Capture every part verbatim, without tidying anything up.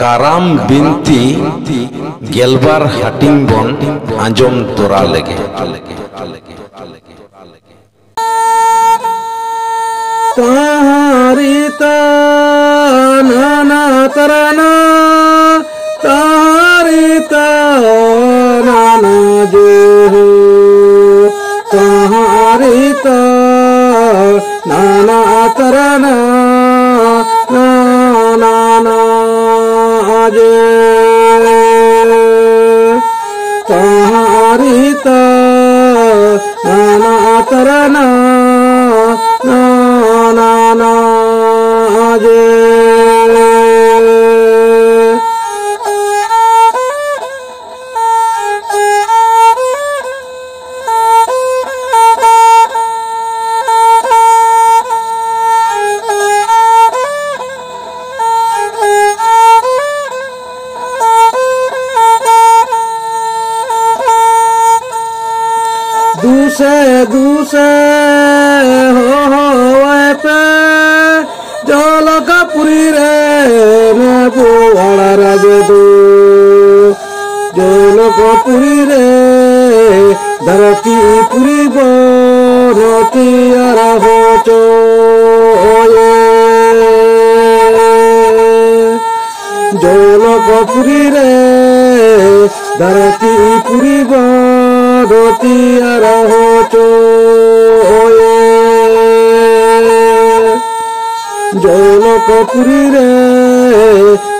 ᱠᱟᱨᱟᱢ ᱵᱤᱱᱛᱤ ᱜᱮᱞᱵᱟᱨ ᱦᱟᱹᱴᱤᱧ ᱵᱚᱱ ᱟᱸᱡᱚᱢ ᱛᱚᱨᱟ ᱞᱮᱜᱮ᱾ ᱛᱟᱦᱟᱨᱤ ᱛᱟ ᱱᱟᱱᱟ ᱛᱟᱨᱟᱱᱟ, ᱛᱟᱦᱟᱨᱤ ᱛᱟ ᱱᱟᱱᱟ ᱡᱮ ᱦᱳ, ᱛᱟᱦᱟᱨᱤ ᱛᱟ ᱱᱟᱱᱟ ᱛᱟᱨᱟᱱᱟ, ᱱᱟᱱᱟ ᱡᱮ ᱛᱟᱦᱟᱨᱤ ᱛᱟ ᱱᱟᱱᱟ ᱛᱟᱨᱟᱱᱟ, ᱱᱟᱱᱟ ᱡᱮ᱾ ᱫᱩᱥᱮ ᱫᱩᱥᱮ ᱦᱚᱦᱚᱣᱟᱭ ᱯᱮ, ᱡᱚᱞᱚᱠᱯᱩᱨᱤ ᱨᱮ ᱱᱮᱵᱩᱣᱟᱲ ᱨᱟᱡᱽ ᱫᱚ᱾ ᱡᱚᱞᱚᱠᱯᱩᱨᱤ ᱨᱮ ᱫᱷᱟᱹᱨᱛᱤ ᱯᱩᱨᱤ ᱵᱚᱱ ᱛᱮᱭᱟᱨ ᱦᱚᱪᱚᱭᱮ᱾ ᱡᱚᱞᱚᱠᱯᱩᱨᱤ ᱨᱮ ᱫᱷᱟᱹᱨᱛᱤ ᱯᱩᱨᱤ ᱵᱚᱱ ᱛᱮᱭᱟᱨ ᱦᱚᱪᱚᱭᱮ᱾ ᱡᱚᱞᱚᱠᱯᱩᱨᱤ ᱨᱮ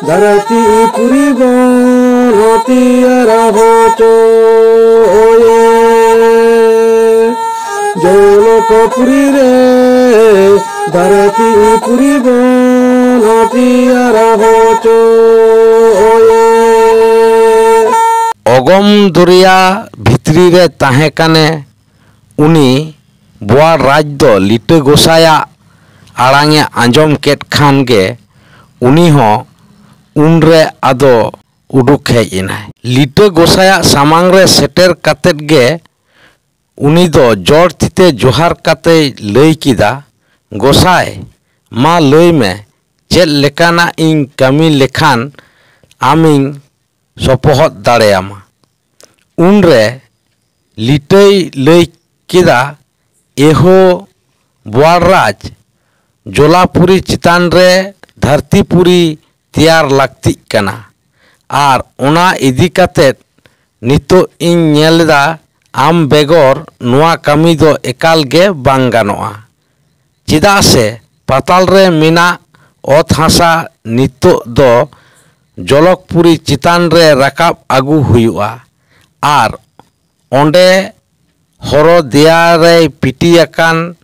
ᱫᱷᱟᱹᱨᱛᱤ ᱯᱩᱨᱤ ᱵᱚᱱ ᱛᱮᱭᱟᱨ ᱦᱚᱪᱚᱭᱮ᱾ ᱡᱚᱞᱚᱠᱯᱩᱨᱤ ᱨᱮ ᱫᱷᱟᱹᱨᱛᱤ ᱯᱩᱨᱤ ᱵᱚᱱ ᱛᱮᱭᱟᱨ ᱦᱚᱪᱚᱭᱮ᱾ ᱚᱜᱚᱢ ᱫᱚᱨᱭᱟ ᱵᱷᱤᱛᱨᱤ ᱨᱮ ᱛᱟᱦᱮᱸ ᱠᱟᱱᱮ ᱩᱱᱤ ᱵᱳᱣᱟᱲ ᱨᱟᱡᱽ ᱫᱚ ᱞᱤᱴᱟᱹ ᱜᱚᱸᱥᱟᱭᱟᱜ ᱟᱲᱟᱝ ᱮ ᱟᱸᱡᱚᱢ ᱠᱮᱫ ᱠᱷᱟᱱ ᱜᱮ ᱩᱱᱤ ᱦᱚᱸ ᱩᱱᱨᱮ ᱟᱫᱚ ᱩᱰᱩᱠ ᱦᱮᱡ ᱮᱱᱟᱭ᱾ ᱞᱤᱴᱟᱹ ᱜᱚᱸᱥᱟᱭᱟᱜ ᱥᱟᱢᱟᱝ ᱨᱮ ᱥᱮᱴᱮᱨ ᱠᱟᱛᱮᱫ ᱜᱮ ᱩᱱᱤ ᱫᱚ ᱡᱚᱲ ᱛᱤᱛᱮ ᱡᱚᱦᱟᱨ ᱠᱟᱛᱮᱭ ᱞᱟᱹᱭ ᱠᱮᱫᱟ, "ᱜᱚᱸᱥᱟᱭ, ᱢᱟ ᱞᱟᱹᱭ ᱢᱮ, ᱪᱮᱫ ᱞᱮᱠᱟᱱᱟᱜ ᱤᱧ ᱠᱟᱹᱢᱤ ᱞᱮᱠᱷᱟᱱ ᱟᱢᱤᱧ ᱥᱚᱯᱚᱦᱚᱫ ᱫᱟᱲᱮᱭᱟᱢᱟ᱾ ᱩᱱᱨᱮ ᱞᱤᱴᱟᱹᱭ ᱞᱟᱹᱭ ᱠᱮᱫᱟ, ᱮᱦᱳ ᱵᱚᱣᱟᱲᱨᱟᱡᱽ, ᱡᱚᱞᱟᱯᱩᱨᱤ ᱪᱮᱛᱟᱱ ᱨᱮ ᱫᱷᱟᱹᱨᱛᱤᱯᱩᱨᱤ ᱛᱮᱭᱟᱨ ᱞᱟᱹᱠᱛᱤᱜ ᱠᱟᱱᱟ᱾ ᱟᱨ ᱚᱱᱟ ᱤᱫᱤ ᱠᱟᱛᱮᱫ ᱱᱤᱛᱚᱜ ᱤᱧ ᱧᱮᱞ ᱮᱫᱟ, ᱟᱢ ᱵᱮᱜᱚᱨ ᱱᱚᱣᱟ ᱠᱟᱹᱢᱤ ᱫᱚ ᱮᱠᱟᱞ ᱜᱮ ᱵᱟᱝ ᱜᱟᱱᱚᱜᱼᱟ᱾ ᱪᱮᱫᱟᱜ ᱥᱮ ᱯᱟᱛᱟᱞ ᱨᱮ ᱢᱮᱱᱟᱜ ᱚᱛ ᱦᱟᱥᱟ ᱱᱤᱛᱚᱜ ᱫᱚ ᱡᱚᱞᱚᱠᱯᱩᱨᱤ ᱪᱮᱛᱟᱱ ᱨᱮ ᱨᱟᱠᱟᱵ ᱟᱹᱜᱩ ᱦᱩᱭᱩᱜᱼᱟ᱾ ᱟᱨ ᱚᱸᱰᱮ ᱦᱚᱨᱚ ᱫᱮᱭᱟ ᱨᱮᱭ ᱯᱤᱴᱤ ᱟᱠᱟᱱ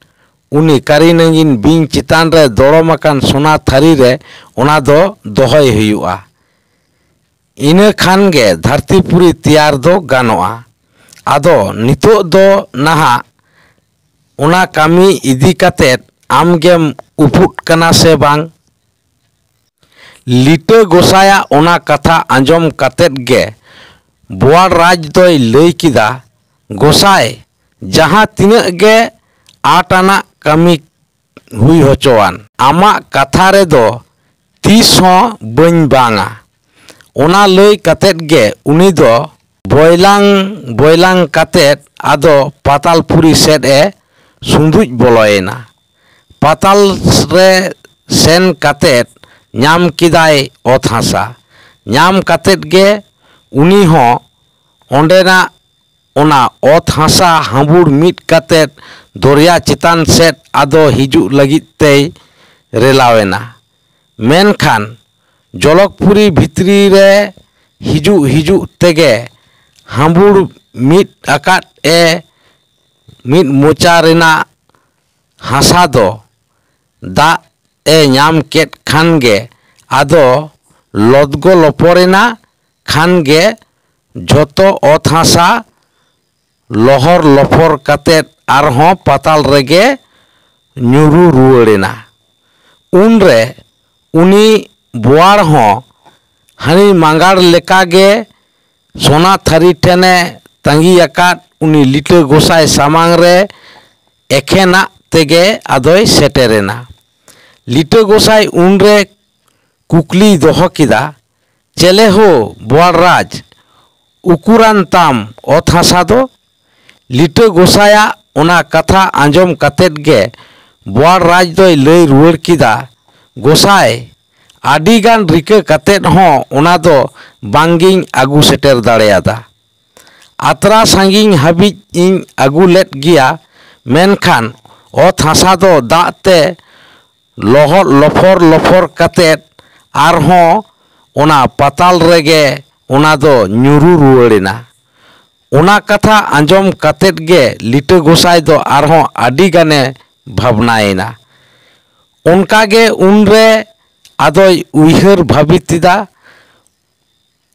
ᱩᱱᱤ ᱠᱟᱹᱨᱤ ᱱᱟᱹᱜᱤᱱ ᱵᱤᱧ ᱪᱮᱛᱟᱱ ᱨᱮ ᱫᱚᱲᱚᱢ ᱟᱠᱟᱱ ᱥᱚᱱᱟ ᱛᱷᱟᱹᱨᱤ ᱨᱮ ᱚᱱᱟ ᱫᱚ ᱫᱚᱦᱚᱭ ᱦᱩᱭᱩᱜᱼᱟ᱾ ᱤᱱᱟᱹ ᱠᱷᱟᱱ ᱜᱮ ᱫᱷᱟᱹᱨᱛᱤᱯᱩᱨᱤ ᱛᱮᱭᱟᱨ ᱫᱚ ᱜᱟᱱᱚᱜᱼᱟ᱾ ᱟᱫᱚ ᱱᱤᱛᱚᱜ ᱫᱚ ᱱᱟᱦᱟᱜ ᱚᱱᱟ ᱠᱟᱹᱢᱤ ᱤᱫᱤ ᱠᱟᱛᱮᱫ ᱟᱢᱜᱮᱢ ᱩᱯᱩᱫ ᱠᱟᱱᱟ ᱥᱮ ᱵᱟᱝ? ᱞᱤᱴᱟᱹ ᱜᱚᱸᱥᱟᱭᱟᱜ ᱚᱱᱟ ᱠᱟᱛᱷᱟ ᱟᱸᱡᱚᱢ ᱠᱟᱛᱮᱫ ᱜᱮ ᱵᱚᱣᱟᱲ ᱨᱟᱡᱽ ᱫᱚᱭ ᱞᱟᱹᱭ ᱠᱮᱫᱟ, ᱜᱚᱸᱥᱟᱭ, ᱡᱟᱦᱟᱸ ᱛᱤᱱᱟᱹᱜ ᱜᱮ ᱟᱸᱴ ᱟᱱᱟᱜ ᱠᱟᱹᱢᱤ ᱦᱩᱭ ᱦᱚᱪᱚᱣᱟᱱ, ᱟᱢᱟᱜ ᱠᱟᱛᱷᱟ ᱨᱮᱫᱚ ᱛᱤᱥ ᱦᱚᱸ ᱵᱟᱹᱧ ᱵᱟᱝᱟ᱾ ᱚᱱᱟ ᱞᱟᱹᱭ ᱠᱟᱛᱮᱫ ᱜᱮ ᱩᱱᱤ ᱫᱚ ᱵᱚᱭᱞᱟᱝ ᱵᱚᱭᱞᱟᱝ ᱠᱟᱛᱮᱫ ᱟᱫᱚ ᱯᱟᱛᱟᱞᱯᱩᱨᱤ ᱥᱮᱫ ᱮ ᱥᱩᱸᱫᱩᱡ ᱵᱚᱞᱚᱭᱮᱱᱟ᱾ ᱯᱟᱛᱟᱞ ᱨᱮ ᱥᱮᱱ ᱠᱟᱛᱮᱫ ᱧᱟᱢ ᱠᱮᱫᱟᱭ ᱚᱛ ᱦᱟᱥᱟ᱾ ᱧᱟᱢ ᱠᱟᱛᱮᱫ ᱜᱮ ᱩᱱᱤ ᱦᱚᱸ ᱚᱸᱰᱮᱱᱟᱜ ᱚᱱᱟ ᱚᱛ ᱦᱟᱥᱟ ᱦᱟᱺᱵᱩᱲ ᱢᱤᱫ ᱠᱟᱛᱮᱫ ᱫᱚᱨᱭᱟ ᱪᱮᱛᱟᱱ ᱥᱮᱫ ᱟᱫᱚ ᱦᱤᱡᱩᱜ ᱞᱟᱹᱜᱤᱫ ᱛᱮᱭ ᱨᱮᱞᱟᱣᱮᱱᱟ᱾ ᱢᱮᱱᱠᱷᱟᱱ ᱡᱚᱞᱚᱠᱯᱩᱨᱤ ᱵᱷᱤᱛᱨᱤ ᱨᱮ ᱦᱤᱡᱩᱜ ᱦᱤᱡᱩᱜ ᱛᱮᱜᱮ ᱦᱟᱺᱵᱩᱲ ᱢᱤᱫ ᱟᱠᱟᱫ ᱮ ᱢᱤᱫ ᱢᱚᱪᱟ ᱨᱮᱱᱟᱜ ᱦᱟᱥᱟ ᱫᱚ ᱫᱟᱜ ᱮ ᱧᱟᱢ ᱠᱮᱫ ᱠᱷᱟᱱ ᱜᱮ ᱟᱫᱚ ᱞᱚᱫᱽᱜᱚ ᱞᱚᱯᱚᱨᱮᱱᱟ᱾ ᱠᱷᱟᱱ ᱜᱮ ᱡᱷᱚᱛᱚ ᱚᱛ ᱦᱟᱥᱟ ᱞᱚᱦᱚᱨ ᱞᱚᱯᱷᱚᱨ ᱠᱟᱛᱮᱫ ᱟᱨᱦᱚᱸ ᱯᱟᱛᱟᱞ ᱨᱮᱜᱮ ᱧᱩᱨᱩ ᱨᱩᱣᱟᱹᱲᱮᱱᱟ᱾ ᱩᱱᱨᱮ ᱩᱱᱤ ᱵᱳᱣᱟᱲ ᱦᱚᱸ ᱦᱟᱹᱱᱤ ᱢᱟᱸᱜᱟᱲ ᱞᱮᱠᱟᱜᱮ ᱥᱚᱱᱟ ᱛᱷᱟᱹᱨᱤ ᱴᱷᱮᱱᱮ ᱛᱟᱺᱜᱤ ᱟᱠᱟᱫ ᱩᱱᱤ ᱞᱤᱴᱟᱹ ᱜᱚᱸᱥᱟᱭ ᱥᱟᱢᱟᱝ ᱨᱮ ᱮᱠᱷᱮᱱᱟᱜ ᱛᱮᱜᱮ ᱟᱫᱚᱭ ᱥᱮᱴᱮᱨᱮᱱᱟ᱾ ᱞᱤᱴᱟᱹ ᱜᱚᱸᱥᱟᱭ ᱩᱱᱨᱮ ᱠᱩᱠᱞᱤᱭ ᱫᱚᱦᱚ ᱠᱮᱫᱟ, ᱪᱮᱞᱮ ᱦᱳ ᱵᱚᱣᱟᱲ ᱨᱟᱡᱽ, ᱩᱠᱩᱨᱟᱱ ᱛᱟᱢ ᱚᱛ ᱦᱟᱥᱟ ᱫᱚ? ᱞᱤᱴᱟᱹ ᱜᱚᱸᱥᱟᱭᱟᱜ ᱚᱱᱟ ᱠᱟᱛᱷᱟ ᱟᱸᱡᱚᱢ ᱠᱟᱛᱮᱫ ᱜᱮ ᱵᱚᱣᱟᱲ ᱨᱟᱡᱽ ᱫᱚᱭ ᱞᱟᱹᱭ ᱨᱩᱣᱟᱹᱲ ᱠᱮᱫᱟ, ᱜᱚᱸᱥᱟᱭ, ᱟᱹᱰᱤ ᱜᱟᱱ ᱨᱤᱠᱟᱹ ᱠᱟᱛᱮᱫ ᱦᱚᱸ ᱚᱱᱟ ᱫᱚ ᱵᱟᱝᱜᱤᱧ ᱟᱹᱜᱩ ᱥᱮᱴᱮᱨ ᱫᱟᱲᱮᱭᱟᱫᱟ᱾ ᱟᱛᱨᱟ ᱥᱟᱺᱜᱤᱧ ᱦᱟᱹᱵᱤᱡ ᱤᱧ ᱟᱹᱜᱩ ᱞᱮᱫ ᱜᱮᱭᱟ, ᱢᱮᱱᱠᱷᱟᱱ ᱚᱛ ᱦᱟᱥᱟ ᱫᱚ ᱫᱟᱜ ᱛᱮ ᱞᱚᱦᱚᱫ ᱞᱚᱯᱷᱚᱨ ᱞᱚᱯᱷᱚᱨ ᱠᱟᱛᱮᱫ ᱟᱨᱦᱚᱸ ᱚᱱᱟ ᱯᱟᱛᱟᱞ ᱨᱮᱜᱮ ᱚᱱᱟ ᱫᱚ ᱧᱩᱨᱩ ᱨᱩᱣᱟᱹᱲᱮᱱᱟ᱾ ᱚᱱᱟ ᱠᱟᱛᱷᱟ ᱟᱸᱡᱚᱢ ᱠᱟᱛᱮᱫ ᱜᱮ ᱞᱤᱴᱟᱹ ᱜᱚᱸᱥᱟᱭ ᱫᱚ ᱟᱨᱦᱚᱸ ᱟᱹᱰᱤ ᱜᱟᱱᱮ ᱵᱷᱟᱵᱽᱱᱟᱭᱮᱱᱟ᱾ ᱚᱱᱠᱟᱜᱮ ᱩᱱᱨᱮ ᱟᱫᱚᱭ ᱩᱭᱦᱟᱹᱨ ᱵᱷᱟᱹᱵᱤᱛ ᱮᱫᱟ᱾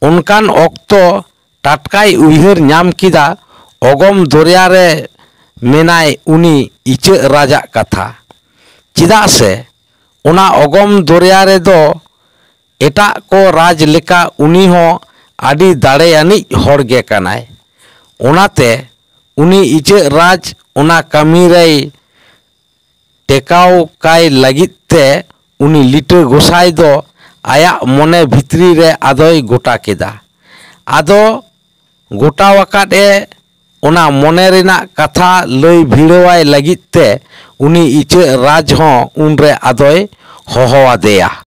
ᱚᱱᱠᱟᱱ ᱚᱠᱛᱚ ᱴᱟᱴᱠᱟᱭ ᱩᱭᱦᱟᱹᱨ ᱧᱟᱢ ᱠᱮᱫᱟ ᱚᱜᱚᱢ ᱫᱚᱨᱭᱟ ᱨᱮ ᱢᱮᱱᱟᱭ ᱩᱱᱤ ᱤᱪᱟᱹᱜ ᱨᱟᱡᱟᱜ ᱠᱟᱛᱷᱟ᱾ ᱪᱮᱫᱟᱜ ᱥᱮ ᱚᱱᱟ ᱚᱜᱚᱢ ᱫᱚᱨᱭᱟ ᱨᱮᱫᱚ ᱮᱴᱟᱜ ᱠᱚ ᱨᱟᱡᱽ ᱞᱮᱠᱟ ᱩᱱᱤ ᱦᱚᱸ ᱟᱹᱰᱤ ᱫᱟᱲᱮᱭᱟᱱᱤᱡ ᱦᱚᱲ ᱜᱮ ᱠᱟᱱᱟᱭ᱾ ᱚᱱᱟᱛᱮ ᱩᱱᱤ ᱤᱪᱟᱹᱜ ᱨᱟᱡᱽ ᱚᱱᱟ ᱠᱟᱹᱢᱤ ᱨᱮᱭ ᱴᱮᱠᱟᱣ ᱠᱟᱭ ᱞᱟᱹᱜᱤᱫ ᱛᱮ ᱩᱱᱤ ᱞᱤᱴᱟᱹ ᱜᱚᱸᱥᱟᱭ ᱫᱚ ᱟᱭᱟᱜ ᱢᱚᱱᱮ ᱵᱷᱤᱛᱨᱤ ᱨᱮ ᱟᱫᱚᱭ ᱜᱚᱴᱟ ᱠᱮᱫᱟ᱾ ᱟᱫᱚ ᱜᱚᱴᱟᱣ ᱟᱠᱟᱫ ᱮ ᱚᱱᱟ ᱢᱚᱱᱮ ᱨᱮᱱᱟᱜ ᱠᱟᱛᱷᱟ ᱞᱟᱹᱭ ᱵᱷᱤᱲᱟᱹᱣᱟᱭ ᱞᱟᱹᱜᱤᱫ ᱛᱮ ᱩᱱᱤ ᱤᱪᱟᱹᱜ ᱨᱟᱡᱽ ᱦᱚᱸ ᱩᱱᱨᱮ ᱟᱫᱚᱭ ᱦᱚᱦᱚ ᱟᱫᱮᱭᱟ᱾